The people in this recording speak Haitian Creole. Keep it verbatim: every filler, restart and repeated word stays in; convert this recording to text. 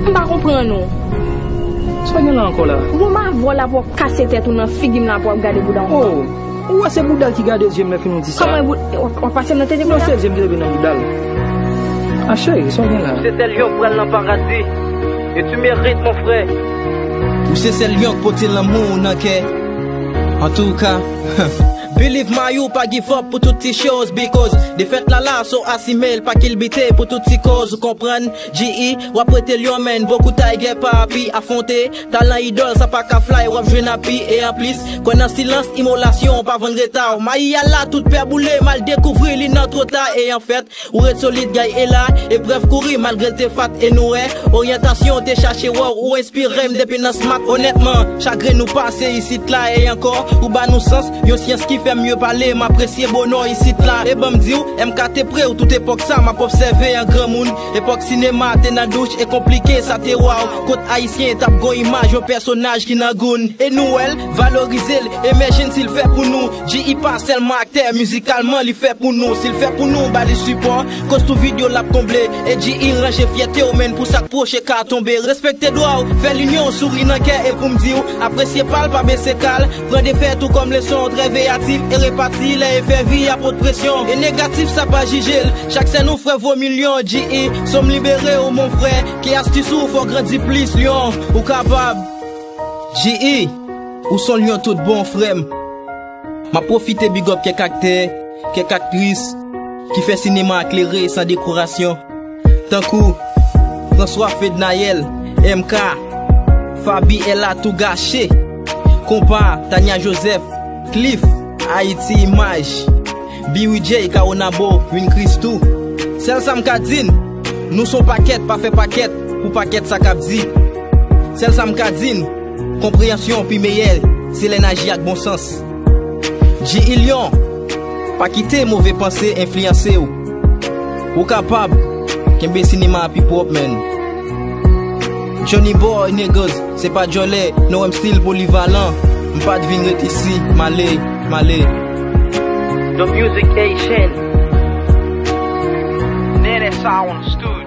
M pa konprann ou. Sa gen la ankò la? Bon, m a vòl la pou w ap kase tèt ou nan figi m la pou w ap gade bouda w. Oh, ou wè se bouda l ki gade zye m lè fini w di sa? Kòman e boud-, w ap pase m nan tete m la? Non, se zye m ki te vin nan bouda l. A cheri, sa w gen la? Ou se sèl yon k pral nan paradi. E tu merites, mon frè. Ou se sèl yon k pote lanmou nan kè. Antouka, believe Mayou pa give up pou tout ti choz. Because defèt la la, so asime l, pa kilbite pou tout ti koz. Ou konprann? G E, w ap rete lyon, man. Bokou Tiger pa api afwonte. Talan idòl, sa pa ka fly, w ap jwenn api. E anplis, kwè nan silans, imolasyon, pa vann reta w. Mayi a la, tout pè boule, m al dekouvri li nan twò ta. E anfèt, ou ret solid, guy, e la, eprèv kouri, malgre l te fat. E nou wè, oryantasyon te chache wè w, ou enspire m depi nan smat. Onètman, chagren nou pase isit la, e ankò, ou ba nou sans, yon syans ki fè m mye pale, m apresye bonè isit la. E ban m di w, M K te pre w tout epòk sa, m ap obsève an granmoun. Epòk sinema te nan douch e konplike, sa te waw. Kot ayisyen t ap gon imaj yon pèsonaj ki nan goun. E nou wè l, valorize l, imagine si l fè pou nou. G E pa sèlman aktè, mizikalman li fè pou nou. Si l fè pou nou, ba li sipò, koz tou vid yo l ap konble. E G E ranje fyète w, men pou sa k pwoche ka tonbe. Respekte dwa w, fè linyon, souri nan kè. E pou m di w, apresye pa l, pa bese kal. Pran defèt ou kòm leson, trè veyatif e repati lè efè vi a pot presyon. E negatif sa pa jije l, chak sèn ou frè vo milyon. G E, so m libere w mon frè, ke astis ou fè w grandi plis lyon, ou kapab. G E, ou s on lyon tout bon frè m. M ap pwofite big up kèk aktè, kèk aktris ki fè sinema a klere san dekorasyon. Tankou François Fednaelle, M K, Faby Ella Tougaché, Konpa, Tania Joseph, Cliff, Haïti Image, B W J, Kawonabo, Win Christou. Sèl sa m ka di n, nou s on pakèt, pa fè pakèt pou pakèt sa k ap di. Sèl sa m ka di n, konpreyansyon pi meyè, se lè n aji ak bon sans. G E Lyon, pa kite move panse enfliyanse w. Ou kapab kenbe sinema a pi pwòp, man. Johnny Boy, niggas, se pa djòlè, nou wè m still polivalan. M pa t vin ret isi, m ale, m ale. The Music Haitian. Nene Sound Studio.